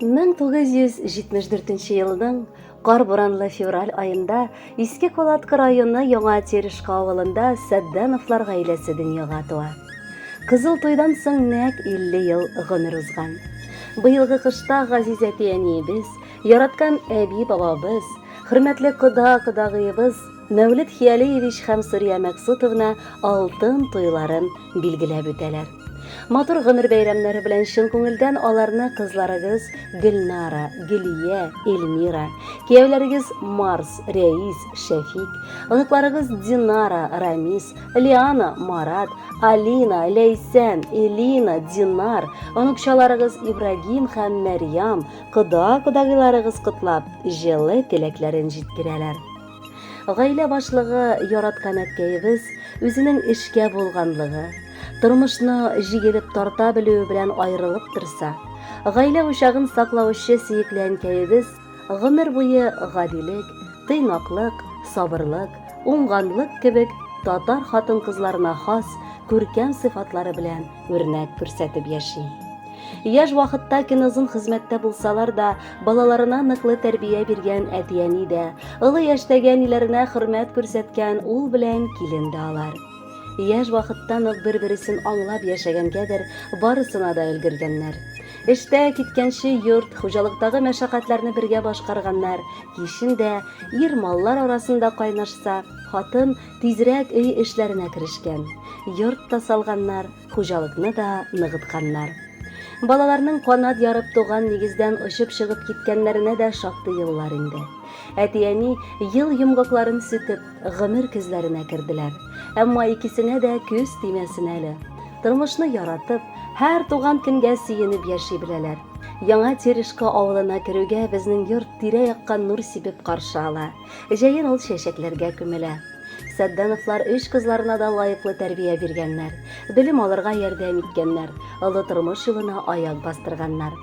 1974 елның кар-буранлы февраль аенда Иске Кулаткы районы Яңа Терешка авылында Сәддәновлар гаиләсе дөньяга туа. Кызыл туйдан соң нәкъ 50 ел гомер узган. Быелгы кышта газиз әти-әниебез, яраткан әби-бабабыз, хөрмәтле кода-кодагыебыз Мәүлет Хиялиевич һәм Сурия Мәксутовна алтын туйларын билгеләп үтәләр. Матур гомер бәйрәмнәре белән чын күңелдән аларны кызларыгыз Гөлнара, Гөлия, Эльмира, кияүләрегез Марс, Рәис, Шәфик, оныкларыгыз Динара, Рамис, Лиана, Марат, Алина, Ләйсән, Элина, Динар, оныкчаларыгыз Ибрагим һәм Мәрьям, кода-кодагыйларыгыз котлап, җылы теләкләрен җиткерәләр. Гаилә башлыгы яраткан әткәебез үзенең эшкә булганлыгы, тормышны җигелеп тарта белүе белән аерылып торса, гаилә учагын саклаучы сөекле әнкәебез гомер буе гадилек, тыйнаклык, сабырлык, уңганлык кебек татар хатын-кызларына хас күркәм сыйфатлары белән үрнәк күрсәтеп яши. Яшь вакытта көнозын хезмәттә булсалар да, балаларына ныклы тәрбия биргән әти-әни дә, олы яшьтәге әниләренә хөрмәт күрсәткән ул белән килен дә алар. Яшь вакыттан ук бер-бересен аңлап яшәгәнгәдер, барысына да өлгергәннәр. Эштә киткәнче йорт, хуҗалыктагы мәшәкатьләрне бергә башкарганнар, кичен дә ир маллар арасында кайнашса, хатын тизрәк өй эшләренә керешкән. Йорт та салганнар, Хуҗалыкны да ныгытканнар. Балаларның канат ярып туган нигездән очып чыгып киткәннәренә дә шактый еллар инде. Әти-әни ел йомгакларын сүтеп, гомер көзләренә керделәр. Әмма икесенә дә көз тимәсен әле. Тормышны яратып, һәр туган көнгә сөенеп яши беләләр. Яңа Терешка авылына керүгә безнең йорт тирә-якка нур сибеп каршы ала. Җәен ул чәчәкләргә күмелә. Сәддәновлар өч кызларына да лаеклы тәрбия биргәннәр, белем алырга ярдәм иткәннәр, олы тормыш юлына аяк бастырганнар.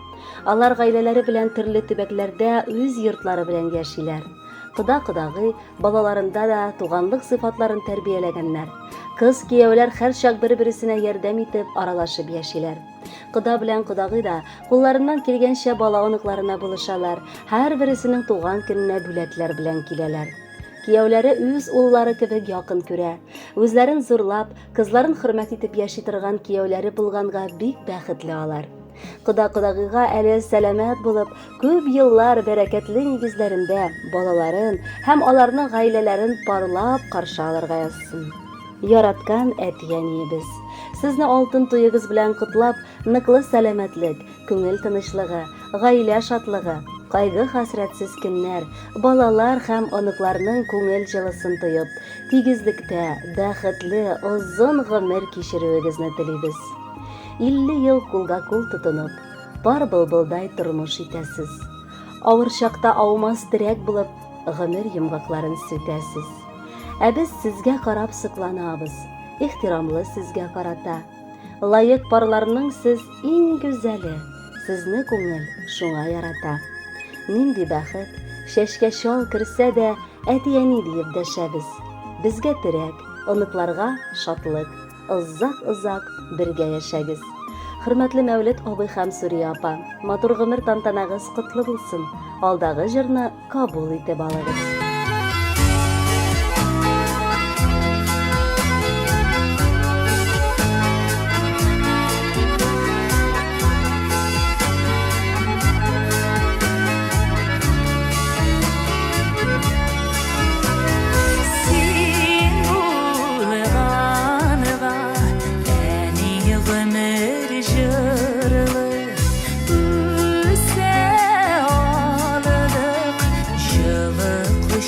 Алар гаиләләре белән төрле төбәкләрдә үз йортлары белән яшиләр. Кода-кодагый, балаларында да туганлык сыйфатларын тәрбияләгәннәр. Кыз-кияүләр һәрчак бер-бересенә ярдәм итеп, аралашып яшиләр. Кода белән кодагый да кулларыннан килгәнчә бала-оныкларына булышалар, һәрбересенең туган көненә бүләкләр белән киләләр. Кияүләре үз уллары кебек якын күрә. Үзләрен зурлап, кызларын хөрмәт итеп яши торган кияүләре булганга бик бәхетле алар. Кода-кодагыйга әле сәламәт булып, күп еллар бәрәкәтле нигезләрендә балаларын һәм аларның гаиләләрен парлап каршы алырга язсын. Яраткан әти-әниебез, сезне алтын туегыз белән котлап, ныклы сәламәтлек, Күңел тынычлыгы, гаилә шатлыгы, кайгы-хәсрәтсез көннәр, балалар һәм оныкларның күңел җылысын тоеп, тигезлектә, бәхетле, озын гомер кичерүегезне телибез. 50 ел кулга-кул тотынып, пар былбылдай тормыш итәсез. Авыр чакта аумас терәк булып, гомер йомгакларын сүтәсез. Ә без сезгә карап сокланабыз, ихтирамлы сезгә карата. Лаек парларның сез иң гүзәле, Сезне күңел шуңа ярата. Нинди бәхет, чәчкә чал керсә дә, Әти-әни диеп дәшәбез. Безгә терәк, оныкларга шатлык, Озак-озак бергә яшәгез. Хөрмәтле Мәүлет абый һәм Сүрия апа, матур гомер тантанагыз котлы булсын. Алдагы җырны кабул итеп алыгыз. Җылы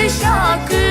Барча.